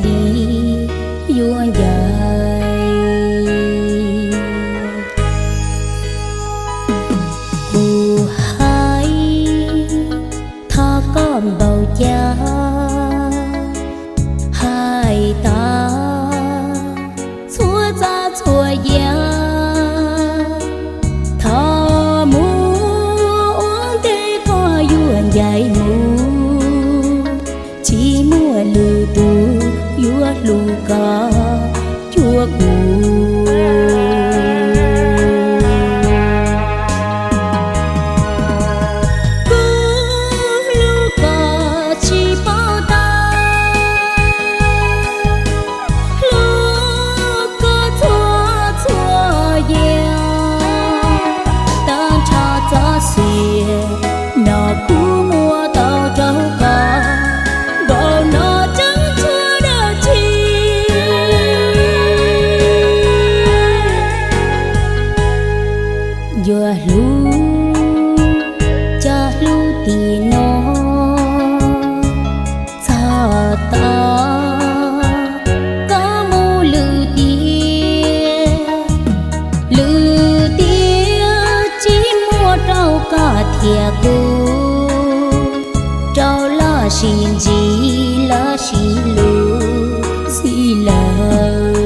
li yuav ncaim. Kuv hais, thov koj npaum cas hais tas txhua txaj txhua yam, thov mus ua ntej koj yuav ncaim mus, tsis muaj lwm tus yuav hlub koj cuag kuv. Kuv hlub koj tsis paub tag, hlub koj txhua txhua yam, tag nrho txoj sia no kuv muab tau rau koj, npaum no tseeb tshuav dab tsi. Yuav hlub cov hlub tim no, txog tod koj mus lwm tiam, lwm tiam tsis muaj rau koj thiab kuv, rau los sib ntsib los sib hlub xij lawm.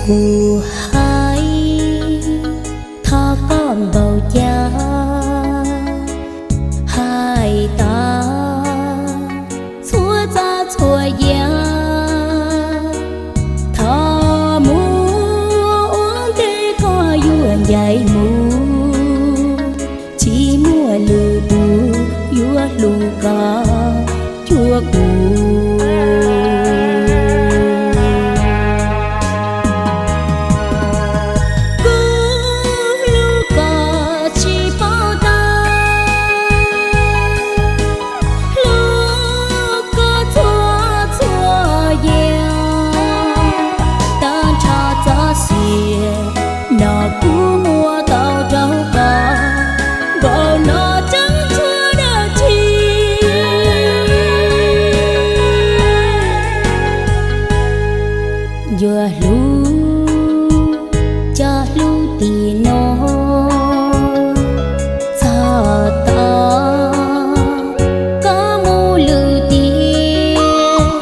Kuv hais, thov koj npaum cas hais tas txhua txaj txhua yam, thov mus ua ntej koj yuav ncaim mus, tsis muaj lwm tus yuav hlub koj cuag kuv. Kuv hlub koj tsis paub tag, hlub koj txhua txhua yam, tag nrho txoj sia no kuv muab tau rau koj, npaum no tseeb tshuav dab tsi. Yuav hlub cov hlub tim no, txog tod koj mus lwm tiam,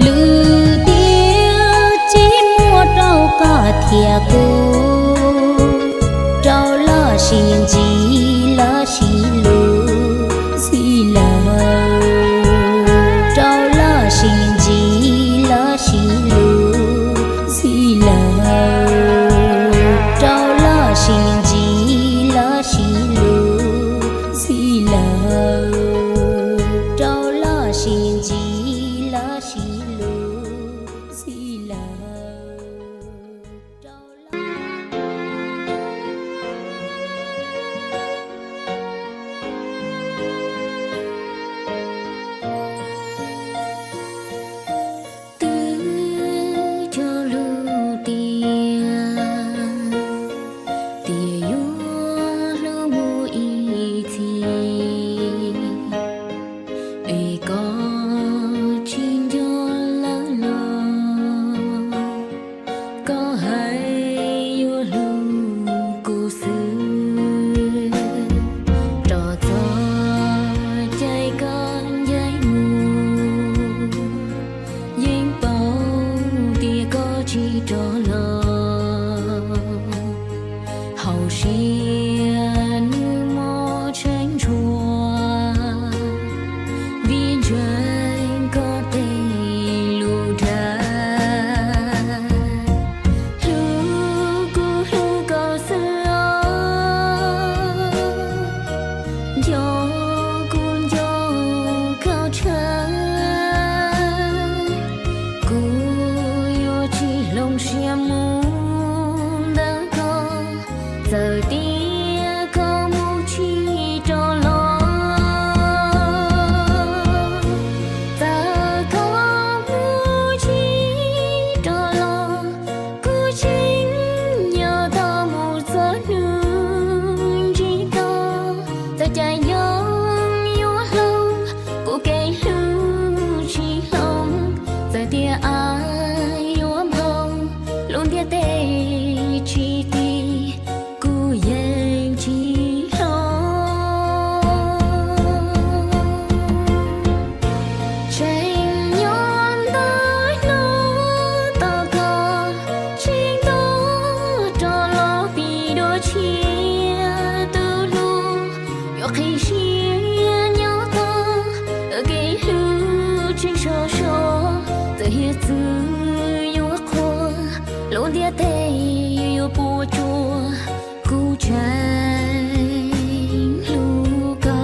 lwm tiam tsis muaj rau koj thiab kuv, rau los sib ntsib los sib hlub xij lawm, rau los sib ntsib los sib hlub xij lawm, rau los sib ntsib los sib hlub xij lawm, rau los sib ntsib los sib hlub xij lawm. Twb cog lus tias, tias yuav hlub mus ib txhis, es koj tsis nco lawm los, koj hais yuav hlub kuv xwb. Rau txog caij koj ncaim mus, yeej paub tias koj tsis rov los. Hauv siab nws mob tshee ntshua, vim ntseeg koj tej lus dag. Hlub kuv hlub koj xwb os, Txawm tias koj mus tsis rov los, txawm koj mus tsis rov los, kuv tseem nyob tos mus txog hnub ntsib koj. Txawm caij nyoog yuav hloov, kuv kev hlub tsis hloov. Txawm tias av yuav nphau, lub ntiaj teb tsis tiv, kuv yeej tsis hloov. Tseem nyob ntawm no tos koj, tseem tos rov los pib dua tshiab tus hlub. Yuav qhib siab nyob tos, kev hlub tseem sov so. Txawm hiav txwv yuav qhuav, lub ntiaj teb yuav puas tsuaj, kuv tseem hlub koj.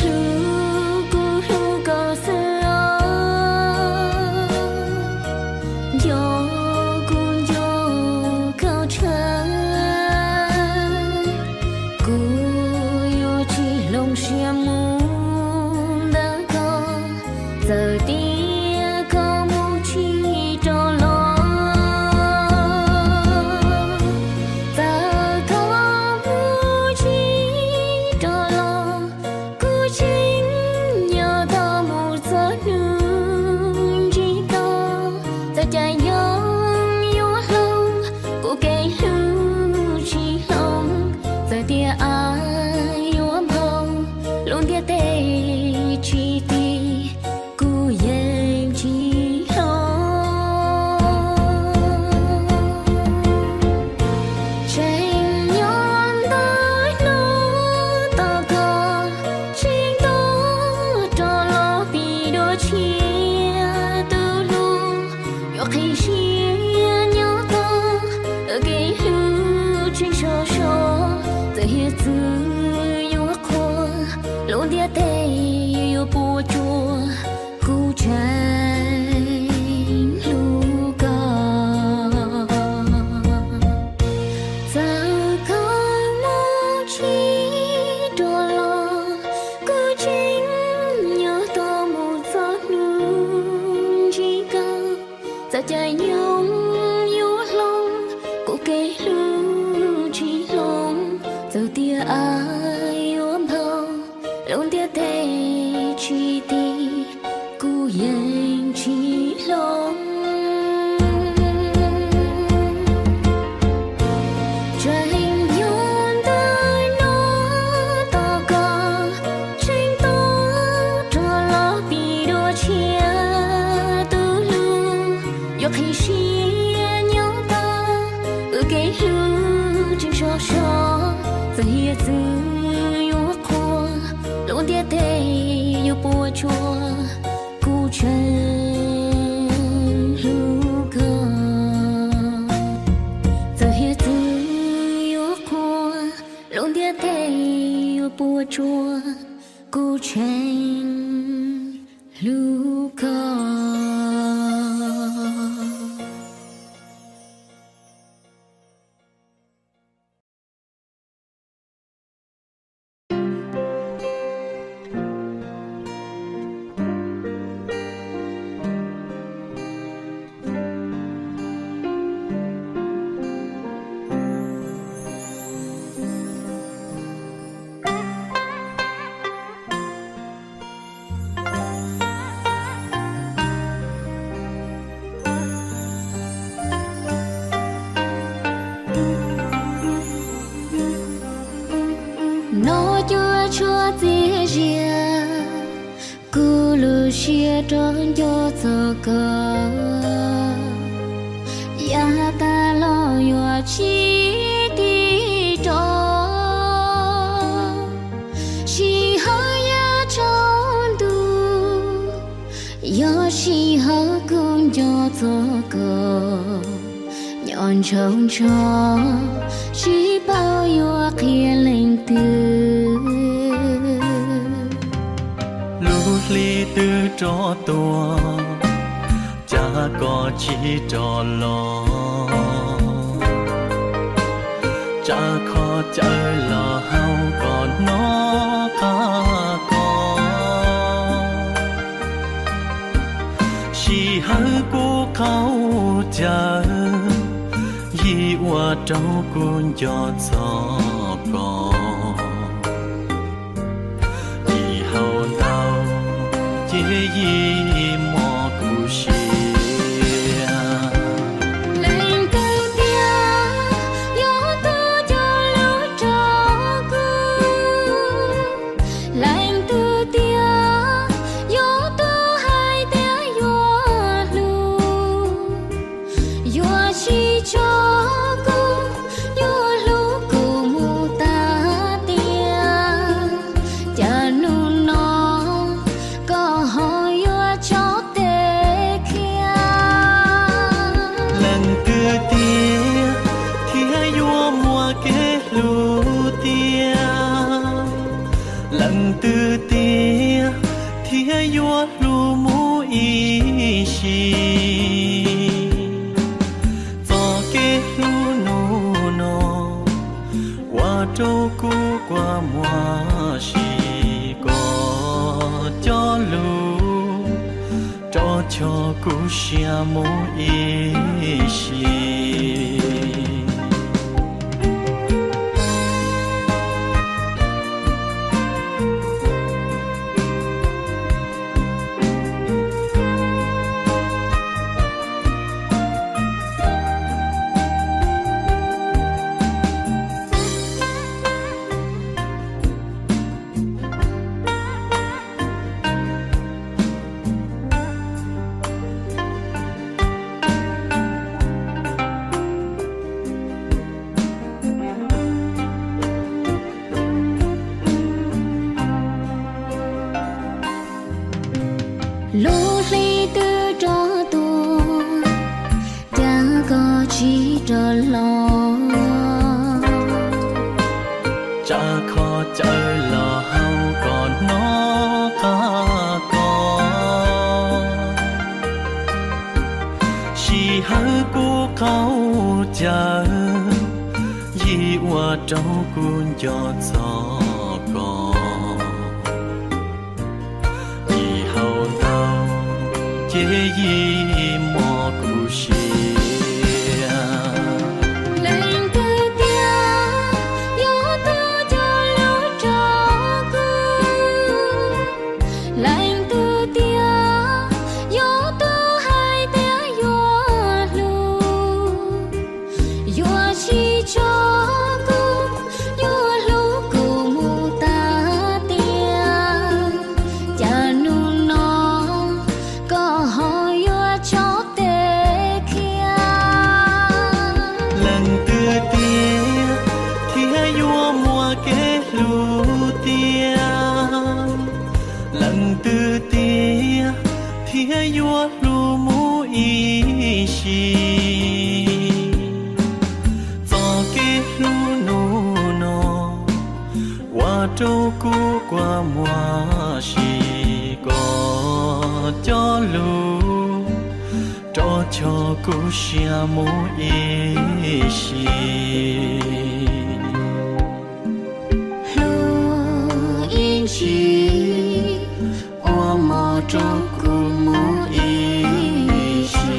Hlub kuv hlub koj xwb os, nco kuv nco koj tshaj. Kuv yuav tsis hloov siab mus ntawm koj, txawm tias koj mus tsis rov los, txawm koj mus tsis rov los, kuv tseem nyob tos mus txog hnub ntsib koj. Txawm caij nyoog yuav hloov, kuv kev hlub tsis hloov. Txawm tias av yuav nphau, lub ntiaj teb tsis tiv, kuv yeej tsis hloov. Tseem nyob ntawm no tos koj, tseem tos rov los pib dua tshiab tus hlub. Yuav qhib siab nyob tos, kev hlub tseem sov so. Txawm hiav txwv yuav qhuav, lub ntiaj teb yuav puas tsuaj, kuv tseem hlub koj. Txawm koj mus tsis rov los, kuv tseem nyob tos mus txog hnub ntsib koj. Txawm caij nyoog yuav hloov, kuv kev hlub tsis hloov. Txawm tias av yuav nphau, lub ntiaj teb tsis tiv, kuv yeej tsis hloov. Tseem nyob ntawm no tos koj, tseem tos rov los pib dua tshiab tus hlub. Yuav qhib siab nyob tos, wb kev hlub tseem sov so. Txawm hiav txwv yuav qhuav, lub ntiaj teb yuav puas tsuaj, kuv tseem hlub koj. Txawm hiav txwv yuav qhuav, lub ntiaj teb yuav puas tsuaj, kuv tseem hlub koj. Noj cuaj tshuaj txias zias, kuv lub siab rov nco txog koj. txog koj, nco ntsoov ntsoov, tsis paub yuav qhia leej twg. Lub hli twb rov tuaj, cas koj tsis rov los? Tsa kho cawv los hauv koj hnov qab koj. Sij hawm kuv qaug cawv, yim ua rau kuv nco txog koj. Yim hau ntau ces yim mob kuv siab. Leej twg tiag yuav tuaj cog lus rau kuv? Leej twg tiag yuav tuaj hais tias yuav hlub, yuav tsis tso kuv, yuav hlub kuv mus tas tias? Cas hnub no koj ho yuav tso tes khiav? Leej twg tiag thiaj yuav muaj kev hlub tiag? Leej twg tiag thiaj yuav hlub mus ib sim? Txoj kev hlub hnub no ua rau kuv kua muag si, koj cog lus rov choj kuv siab mus ib sim. Lub hli twb rov tuaj, cas koj tsis rov los? Tsa kho cawv los hauv koj hnov qab koj. Sij hawm kuv qaug cawv, yim ua rau kuv nco txog koj. Yim hau ntau ces yim mob kuv siab. Leej twg tiag yuav tuaj cog lus rau kuv? Leej twg tiag yuav tuaj hais tias yuav hlub, yuav tsis tso kuv, yuav hlub kuv mus tas tias? Cas hnub no koj ho yuav tso tes khiav? Leej twg tiag thiaj yuav muaj kev hlub tiag? Leej twg tiag thiaj yuav hlub mus ib sim? Txoj kev hlub hnub no ua rau kuv kua muag si, koj cog lus rov choj kuv siab mus ib sim. Hlub ib ntsis, ua mov rau kuv mus ib sim.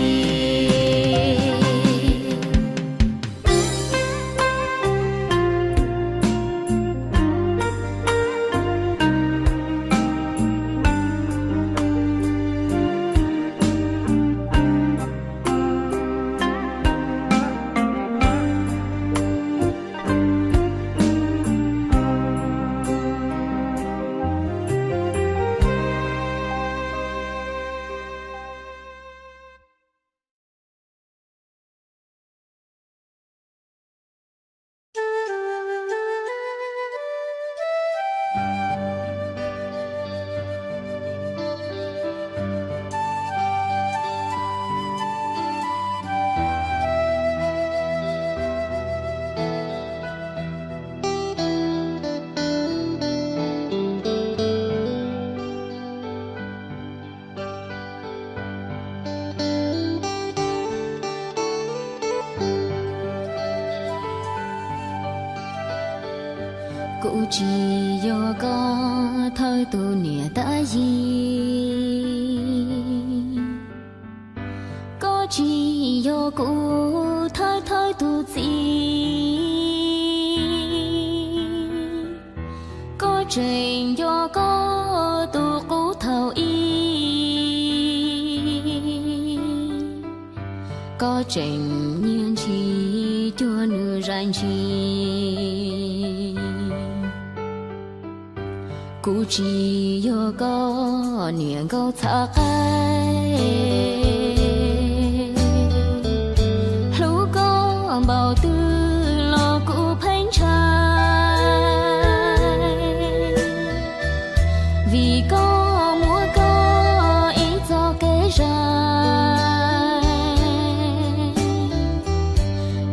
Tsis yog koj thawj tus niam tab yig, koj tsis yog kuv thawj thawj tus txiv, koj tseem yog koj tus qub thaum ib, koj tseem nyiag ntshis cuag nws zais ntshis. Kuv tsis yog koj niam nkauj txhav qaib, hlub koj npaum twg los kuv pheej ntshai, vim koj muab koj ib txoj kev zais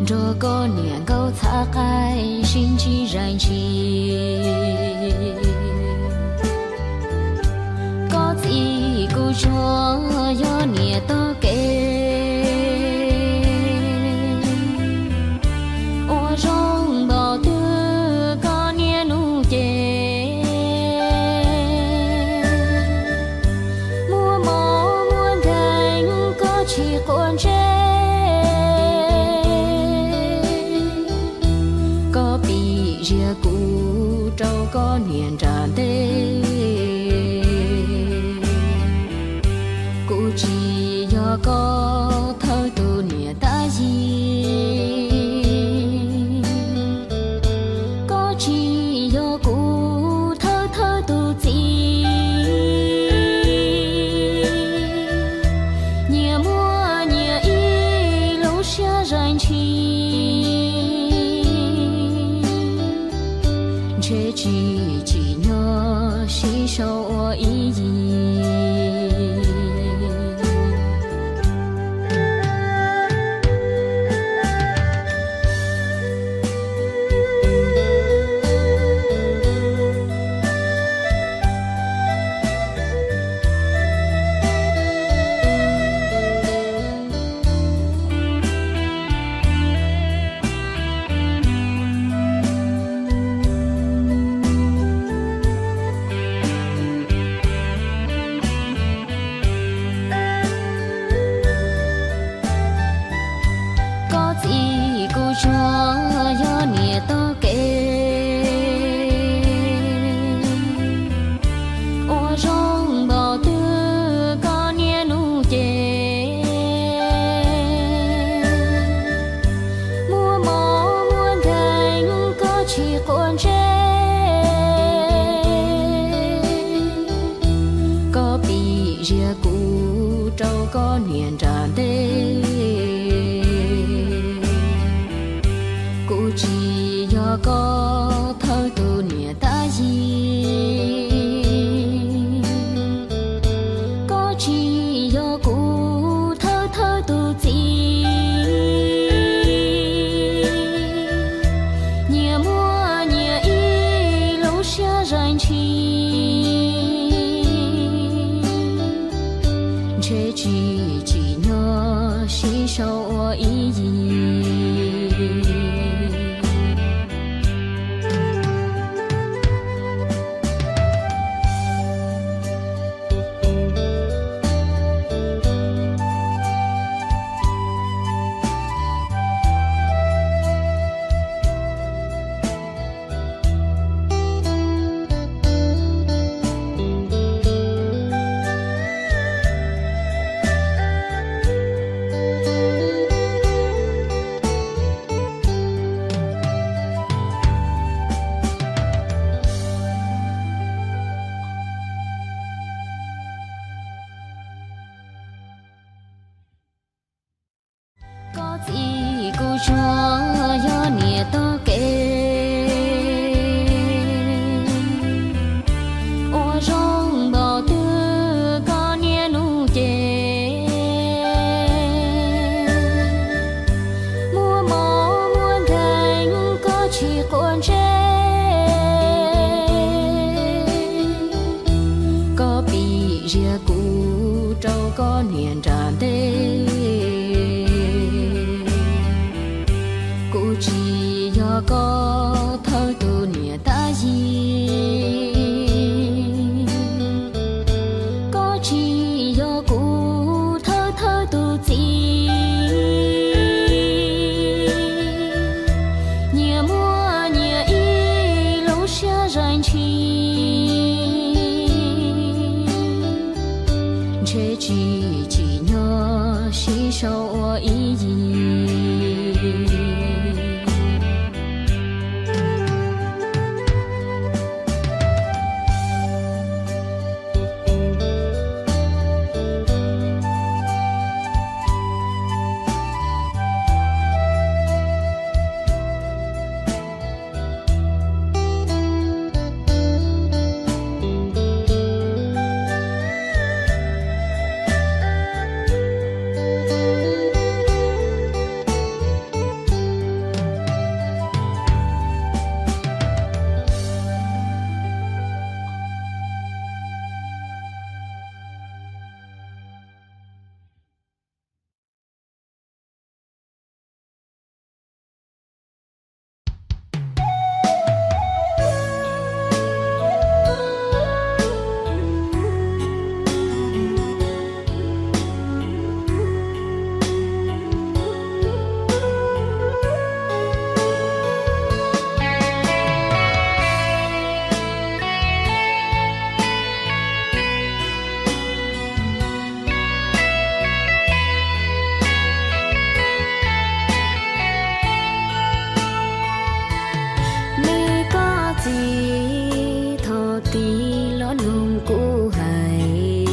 nrog koj niam nkauj txhav qaib sib ntsib zais ntshis. Koj txiv kuv tsuas yog niam tog kev, ua zoo npaum twg koj niaj hnub ces, muaj mob muaj nkeeg koj tsis quav ntsej, koj pim zias kuv rau koj niam nram ntej. Kuv tsis yog koj thawj tus niam tab yig, koj tsis yog kuv thawj thawj tus txiv, nyias muaj nyias ib lub siab zais ntshis, ntshe tsis tsim nyog sib sau ua ib yig. Koj txiv kuv tsuas yog niam tog kev, ua zoo npaum twg koj niaj hnub ces, muaj mob muaj nkeeg koj tsis quav ntsej, koj pim zias kuv rau koj niam nram ntej. Kuv tsis yog koj thawj tus niam tab yig, koj tsis yog kuv thawj thawj tus txiv, nyias muaj nyias ib lub siab zais ntshis, ntshe tsis tsim nyog sib sau ua ib yig. Koj txiv kuv tsuas yog niam tog kev, ua zoo npaum twg koj niaj hnub ces, muaj mob muaj nkeeg koj tsis quav ntsej, koj pim zias kuv rau koj niam nram ntej. Kuv tsis yog koj thawj tus niam tab yig, yig. Me koj txiv, thov tig los mloog kuv hais,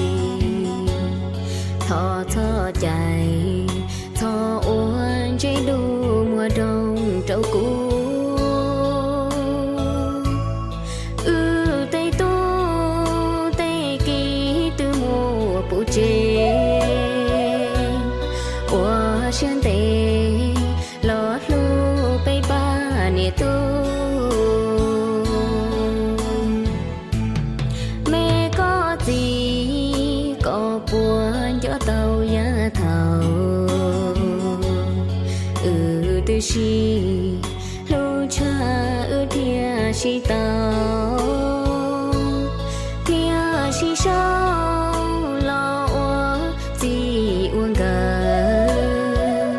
thov txhob cais, txhob ua ntsej lus muag nroog rau kuv. Wb tej tub tej kiv twb muaj puv tsev, ua siab ntev los hlub peb pab niam tub. Me koj txiv, koj puas nco tau yav thaum wb twb sib hlub tshaj wb thiaj sib tau, thiaj sib sau los ua txij ua nkawm.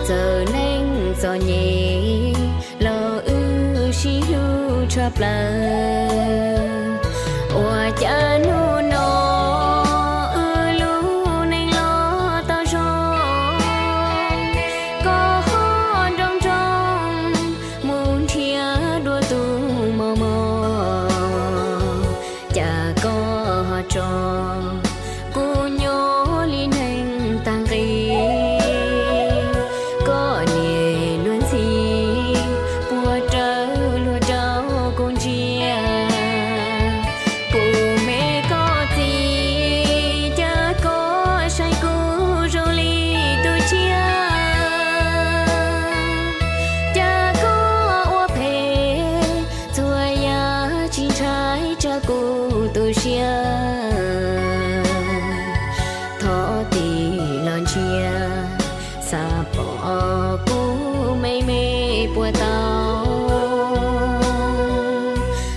Txawm neej txom nyem los wb sib hlub tshaj plaws. Ua cas hnub no wb lub neej los tau zoo, koj ho nroo nroo mus nrhiav dua tus mos mos. Cas koj ho tso kuv nyob li neeg tag nqi, koj niam luag ntxhi puas rawv luag rau kuv ntsia. Kuv me koj txiv, cas koj saib kuv zoo li tus tsiaj, cas koj ua phem txhua yam tsis ntshai tsam kuv tu siab. Thov tig los ntsia, xav pom kuv me me puas tau.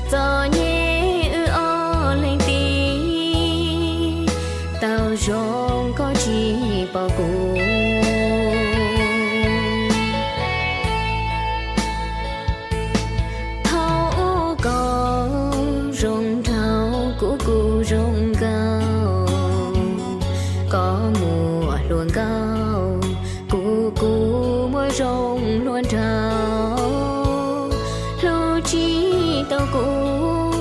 Txom nyem wb ob leeg tid, tau zoo koj tsis pom kuv. Thaum ub koj zoo nraug kuv kuj zoo nkauj, koj muaj hluas nkauj kuv kuj muaj zoo hluas nraug. Hlub tsis tau kuv,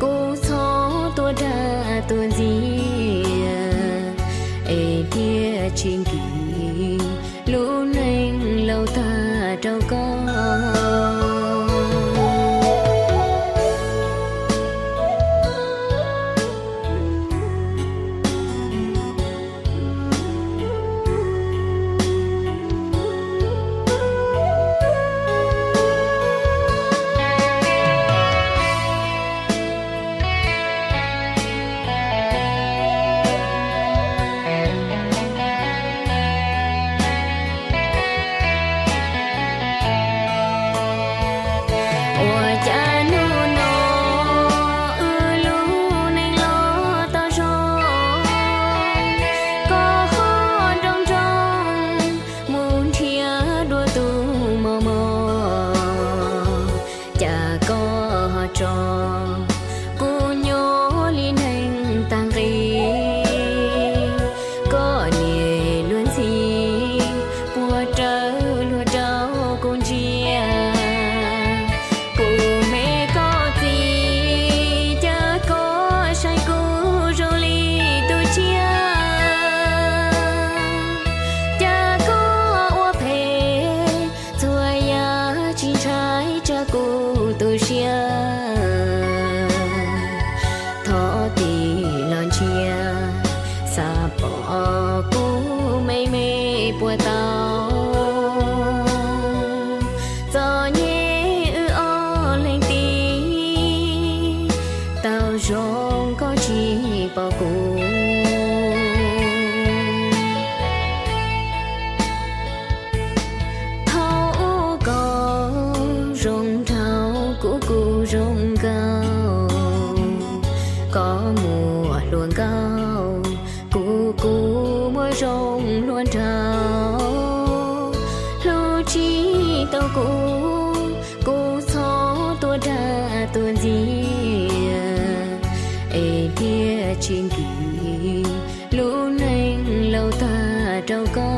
kuv txhob tuaj dag tuaj ntxias, es thiaj tsis nkim lub neej laus tag rau koj. Raws luag rau kuv ntsia, kuv me koj txiv, cas koj saib kuv zoo li tus tsiaj, cas koj ua phem txhua yam tsis ntshai tsa kuv tu siab. Thov tig los ntsia, xav pom kuv me me puas tau. Txom nyem wb ob leeg tid, tau zoo koj tsis pom kuv. Thaum ub koj zoo nraug kuv kuj zoo nkauj, koj muaj hluas nkauj kuv kuj muaj zoo hluas nraug. Hlub tsis tau kuv, kuv txhob tuaj dag tuaj ntxias, es thiaj tsis nkim lub neej laus tag rau koj.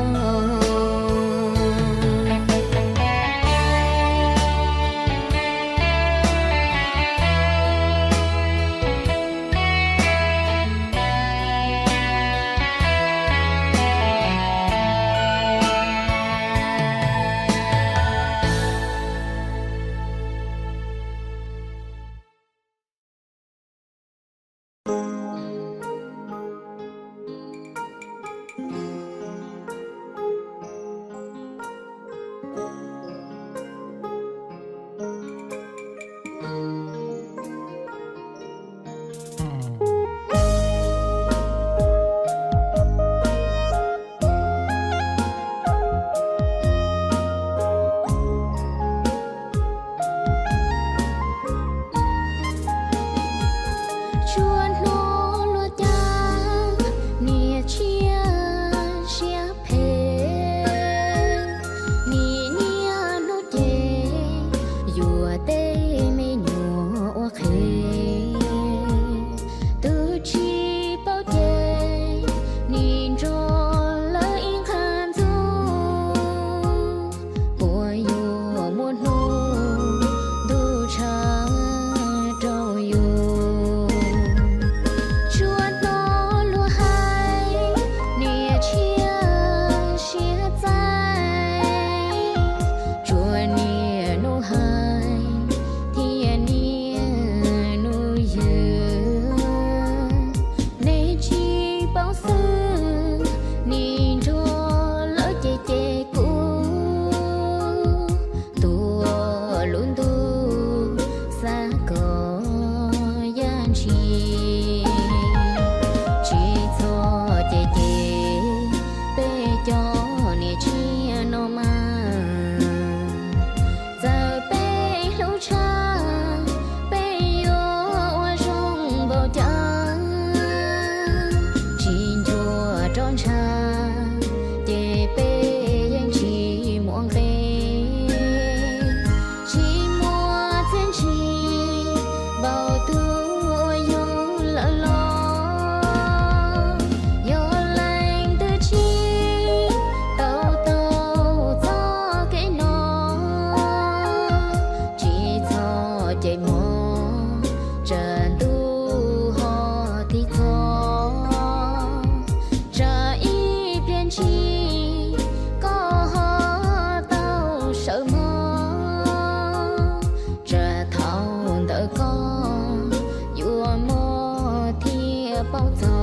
Tsuas hnov luag cas niam tshiab siab phem, nim niaj hnub ces yuav tej me nyuam ua qhev. Tus tsis paub ces nim nrog lawv ib nqag ntxub, puas yuav muaj hnub ntuj tshav rau yus. Tsuas hnov luag hais niam tshiab siab txaij, tsuas niaj hnub hais thiab niaj hnub yws. Nej tsis paub xwb, nim nrog lawv cem cem kuv, tuaj lub ntuj xav kom yaj ntshis. Tsis txhob cem cem peb cov niam tshiab no mas, txawm peb hlub tshaj peb yuav ua zoo npaum cas, tsis nchuav rov ntshav ces peb yeej tsis muaj nqe. Tsis muaj txiaj ntsig npaum tus uas yug lawm los, yog leej twg tsis tau taug txoj kev no, tsis txhob cem mog, tsam ntuj ho tiv txog, tsam ib pliag ntshis koj ho tau sawv mog, tsam thaum ntawd koj yuav muaj thiab paub txog.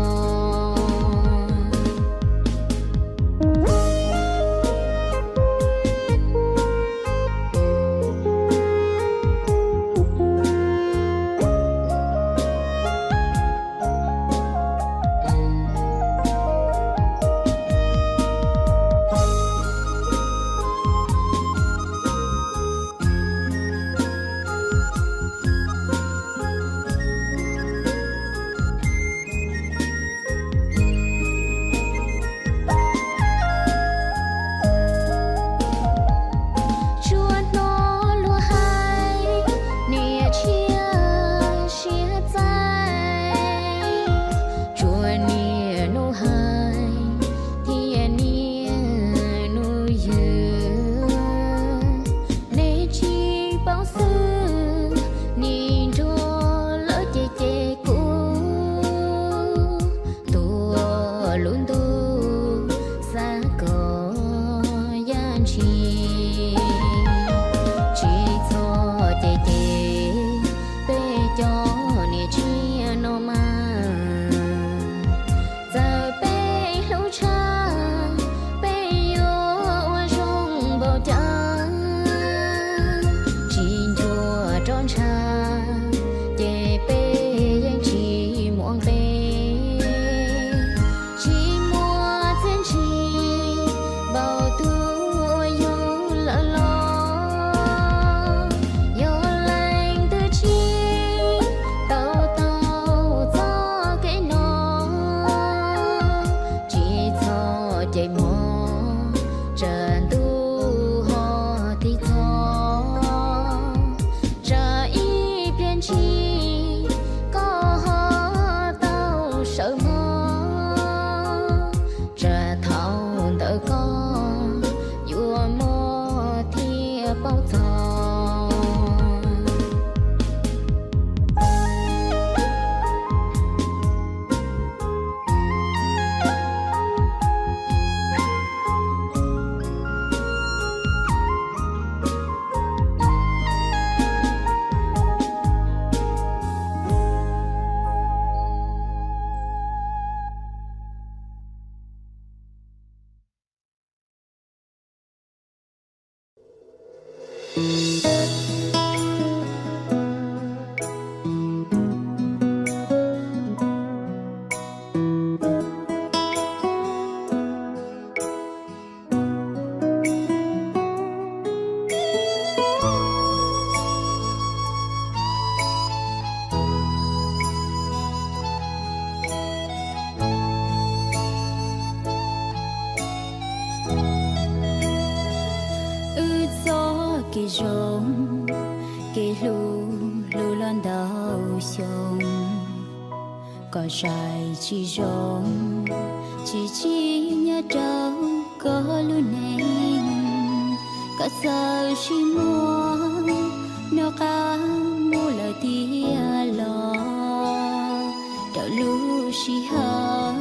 Kev zoo, kev hlub hlub los ntau xyoo, koj zais tsis zoo, tsis tsim nyog rau koj lub neej. Koj txawm sib muaj, noj qab mus lawm tiag los, raws lub sij hawm,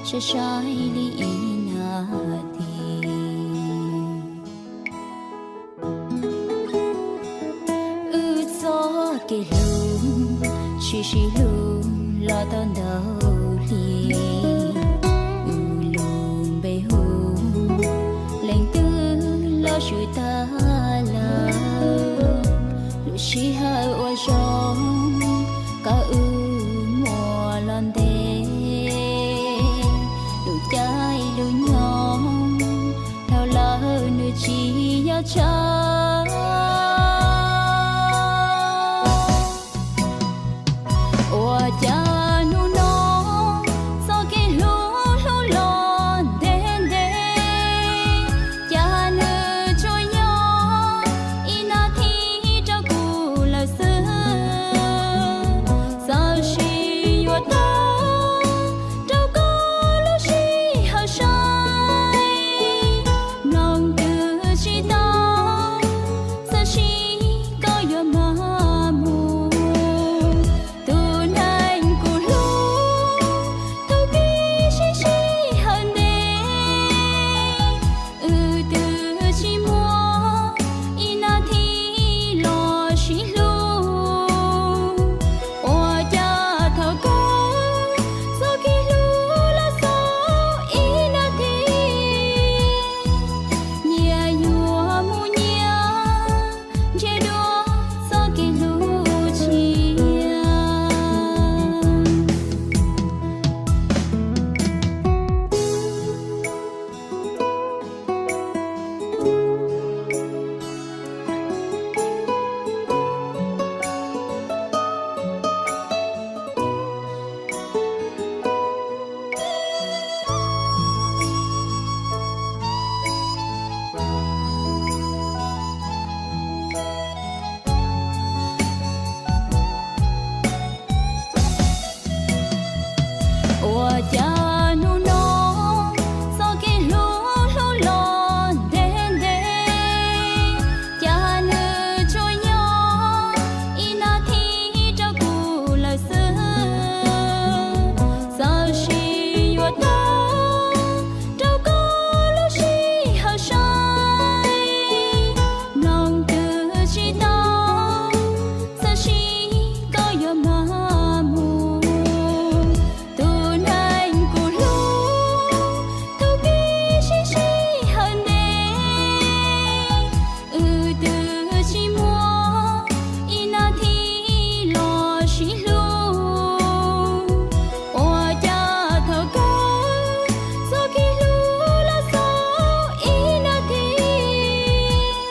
sai sai li ib nas this. Wb txoj kev hlub, sib sib hlub los tau ntau hli, wb lub npe hu, leej twg los swb tag lawm. Lub sij hawm uas zoo, koj wb muaj los ntev, lub caij lub nyoog, dhau lawm nws tsis yog tsawg. Ua cas hnub no txoj kev hlub hlub los ntev ntev, cas nws tsuas yog ib nas this rau kuv lawm xwb. Txawm sis yuav tau rau koj lub sij hawm sai, mloog twb tsis tau, txawm sis koj yuav mag mus. Tus neeg kuv hlub, thaum pib sib sij hawm ntev, wb twb tsis muaj ib nas this los sib hlub. Ua cas thaum kawg txoj kev hlub los xaus ib nas this, nyias yuav mus nyias, ntsiag dua txoj kev hlub tshiab. Ua cas hnub no txoj kev hlub hlub los ntev ntev, cas nws tsuas yog ib nas this rau kuv lawm xwb. Txawm sis yuav tau rau koj lub sij hawm sai, mloog twb tsis tau, txawm sis koj yuav mag mus. Tus neeg kuv hlub, thaum pib sib sij hawm ntev, wb twb tsis muaj ib nas this los sib hlub. Ua cas thaum kawg txoj kev hlub los xaus ib nas this,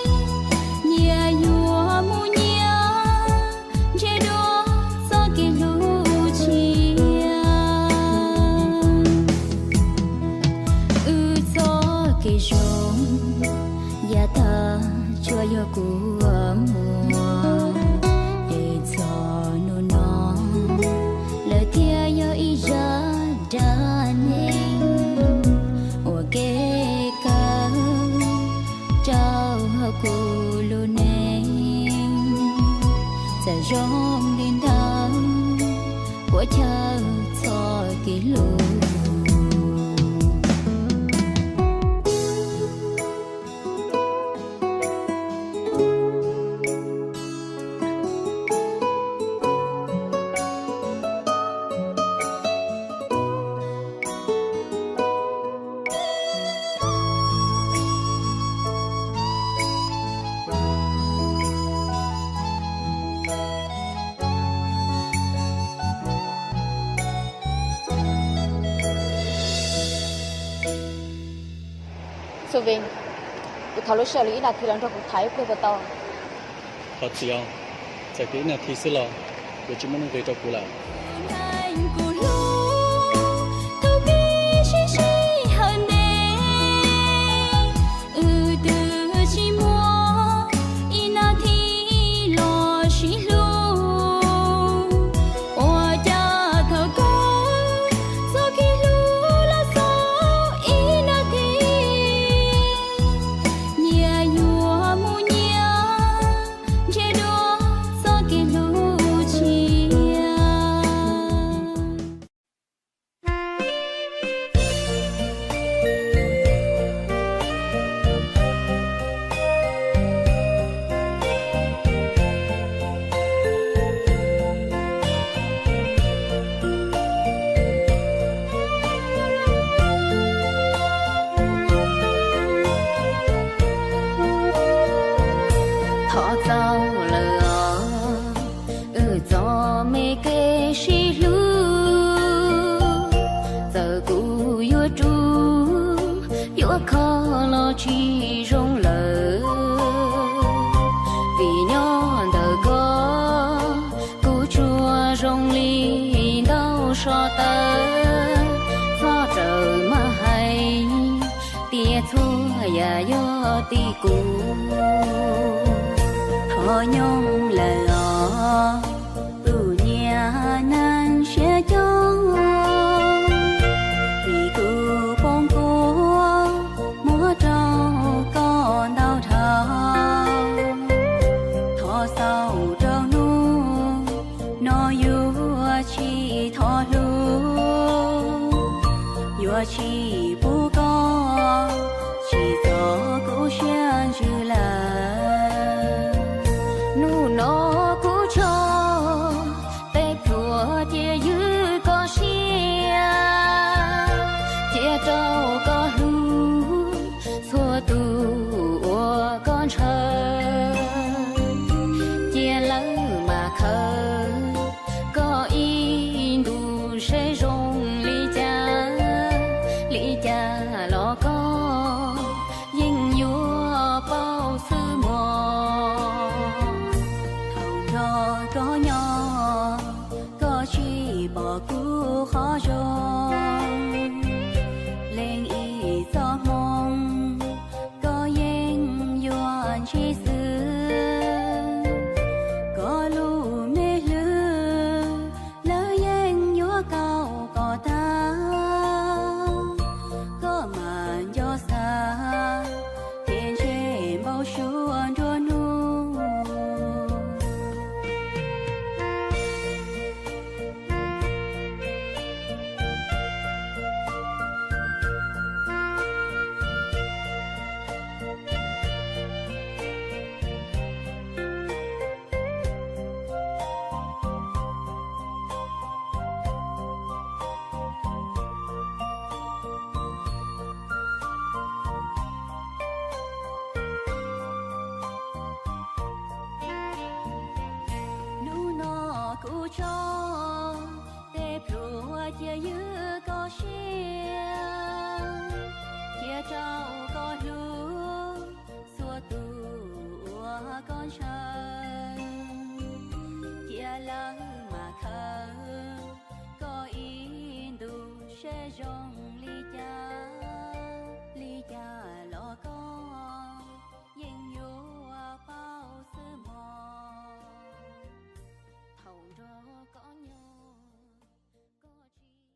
nyias yuav mus nyias, ntsiag dua txoj kev hlub tshiab. Wb txoj kev zoo, yav tag tsuas yog kuv muaj, es txog hnub no, lawv thiaj yog ib zaj dab neeg uas kev kawg rau hauv kuv lub neej. Txawm zoo li ntawd, puas chaw txoj kev hlub. Xu Vin, kuv thov lub sij hawm li ib nas this los nrog kuv tham ib pliag puas tau? Thov txim os, txawm tias ib nas this xwb los yuav tsis muaj nuj nqis rau kuv lawm. Kuv hlub, thaum pib sib sij hawm ntev, wb twb tsis muaj Thov txaus lawm os, wb txoj me kev sib hlub, txawm kuv yuav rub, yuav kho los tsis zoo lawm. Vim nyob ntawm koj, kuv tsuas zoo li ntaus so taw, txhob rawm mas hais tias txhua yam yog tim kuv. Thov nyob lawm os, tus niam neeg siab coob, vim kuv poob kua muab rau koj ntau dhau. Thov xaus rau hnub no yuav tsis thov hlub, yuav tsis pub koj tsim txom kuv siab ntsws lawm. Hnub no kuv tso tej pluag cia ywj koj siab, cia rau koj hlub txhua tus uas koj ntshaw. Cia lawv mam khaws koj ib ntus seb zoo li cas, li cas los koj yeej yuav paub xwb mog. Thaum nrog koj nyob, koj tsis pom kuv qhov zoo, leej ib txoj hmoo koj yeej yuav ntsib xwb. Koj lub me hlwb lawv yeej yuav kaum kom tag, koj mam nco xav thiab ntshe npau suav nruab hnub. Hnub no kuv tso tej pluag cia ywj koj siab, cia rau koj hlub txhua tus uas koj ntshaw. Cia lawv mam khaws koj ib ntus seb zoo li cas, li cas los koj yeej yuav paub xwb mog. Thaum nrog koj nyob, koj tsis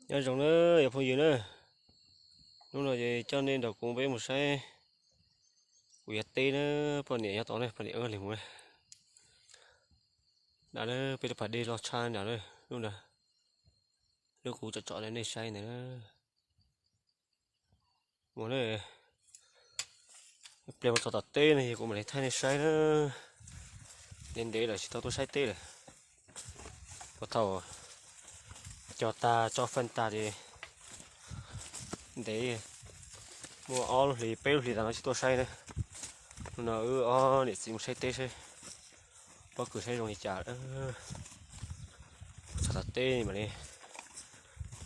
Nyob zoo na yog phooj ywg na, hnub no ces coj nej nrog kuv peb mus saib kuv yog teb na, poj niam nyob tod na, poj niam wb lig mus na. Nram na peb lub pas dej loj tshaj nram na, lub nrad, lub kuv tsom tsom rau nej saib ntawd na. Mus na, pliag mus txog tom teb no yog kuv mam li thaij nej saib na. Ntev ntev lawm tsis tau tuaj saib teb lawm. Puag thaum cog tag tso faj tag ces ntev, muaj ob lub hlis peb lub hlis tas no tsis tuaj saib na. Hnub no wb ob niam txiv mus saib teb saib pob kws saib zoo li cas. Txog tom teb mam li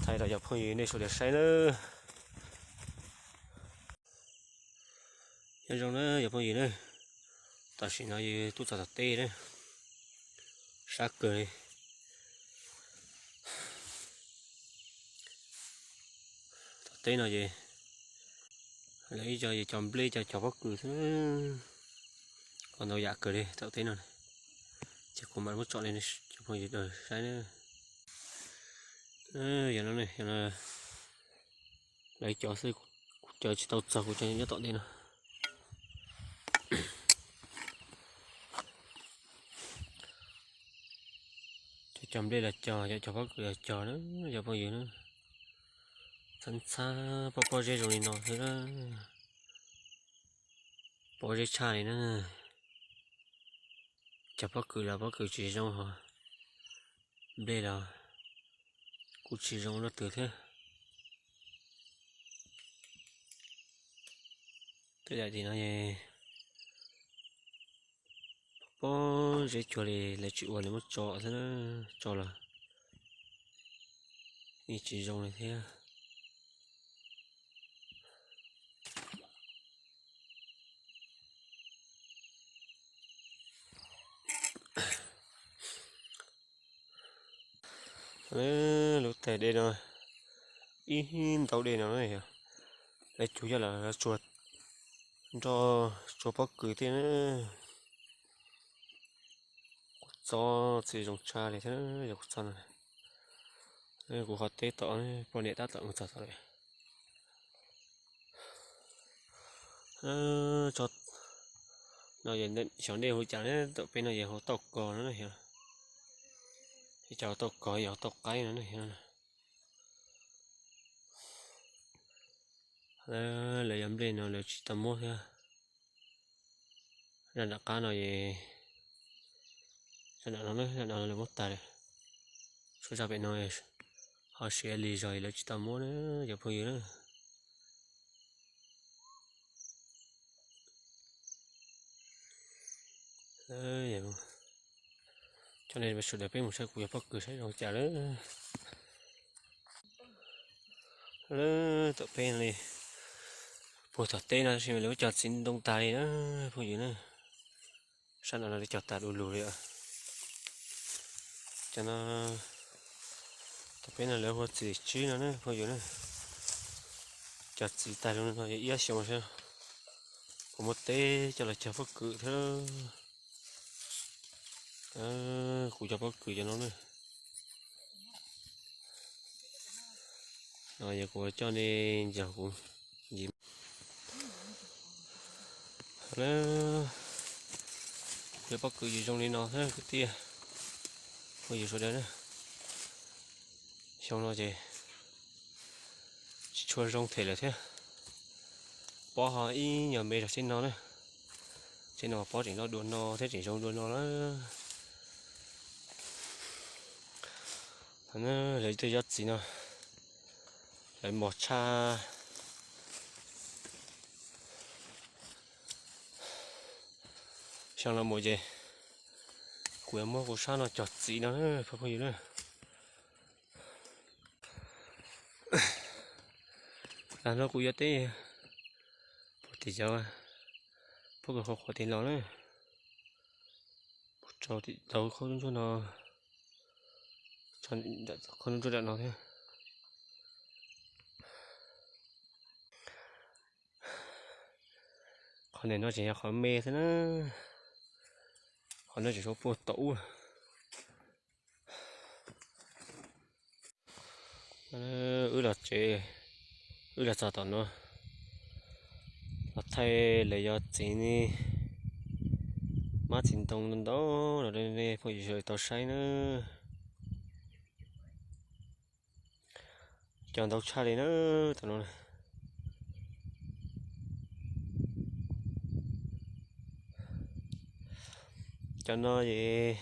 thaij rau cov phooj ywg nej sawv daws saib na. Nyob zoo na yog phooj ywg na, tam sim no yus twb txog tom teb na, sab kawg li. Tom teb no ces lawv ib co cog nplej cog cog pob kws xwb, ua ntau yam kawg li tom teb no. Ces kuv mam muab tsom li cov phooj ywg saib na. Yog no, lawv cov xwb, kuv cov tsis tau txog, kuv cov nyob tom ntej no. Cov cog nplej los cog, cov cog pob kws los cog na, cov phooj ywg na. Txhab txhab pob pob zeb zoo li no xwb na, pob zeb tshaj li na. Cog pob kws los pob kws tsis zoo, ho nplej los kuj tsis zoo luaj twg thiab. Tej daim tim no pob zeb cuag li lawv tsis ua, lawv muab tso xwb na, tso los yeej tsis zoo li thiab. Lub tais dej no, ib ntaub dej no na yog, lawv cug coj los tsuag nroj tsuag pob kws thiab na. Kuv txob txiv zoo tshaj li thiab, yog kuv txob no, kuv qhov teb tom, poj niam tab tom mus txog tom lawm. No xyov nej hu cas ne, tom peb no yog hu tauj kos no na, yog cov hu tauj kos, yog hu tauj qaib no na. Lawv yog nplej no lawv tsis tau muab thiab. Zaj nram qab no, zaj nram no, zaj nram no lawv muab tag lawm. Suav zaj pem no ho siav lig zog lawv tsis tau muab na, cov phooj ywg na. Coj nej sawv daws peb mus saib kuv yog pob kws saib zoo cas lawm. Lawm tom peb li, puag tom teb no tab sis mas lawv muab cog txiv ntoo tag li na, phooj ywg na. Sab no lawv cog tag du lug li. Cov no, tom peb no lawv hu ua txiv tswb no na phooj ywg na. Cog txiv tag lug no yog ib xyoos xwb, kuv muab teb coj los cog pob kws thiab. Kuv cog pob kws cov no na. No yog kuv coj nej nrog kuv ncig. Lawm, kuv cov pob kws ces zoo li no thiab kwv tij, phooj ywg sawv daws na. Xyoo no ces tsis tshua zoo them lawm thiab. Pob ho ib nyuag me zog tsheb no na. Tsheb no pob tseem loj dua no thiab tseem zoo dua no lawm. Lawv tej yob txiv no lawv mos tshaj. Xyoo no mus ces kuv yuav muab kuv sab no cog txiv no na phooj ywg na. Lam no kuv yuav teb puag tim cov pob kws qhuav qhuav tim los na, puag rau tim tau qhov ntsuab no, qhov ntsuab nram no thiab. Qhov ntawm no tseem yog qhov me xwb na, qhov no tseem tshuav puag tom ub. Wb los tsev, wb los txog tom no, los thaij lawv yuav txiv mab txiv ntoo ntau los rau nej phooj ywg sawv daws tau saib na. Cov ntau tshaj li na, tom no. Cov no es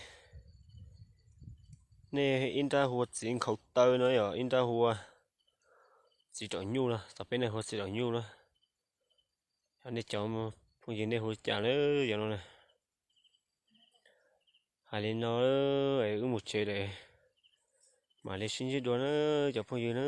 nej ib nrab hu ua txiv nkhaus taw no, yog ib nrab hu ua txiv raum nyuj no, tom peb nej hu ua txiv raum nyuj no. Nej cov phooj ywg nej hu cas na, yog no na. Hais li no, wb mus tsev lawm, mam li sib ntsib dua na cov phooj ywg na.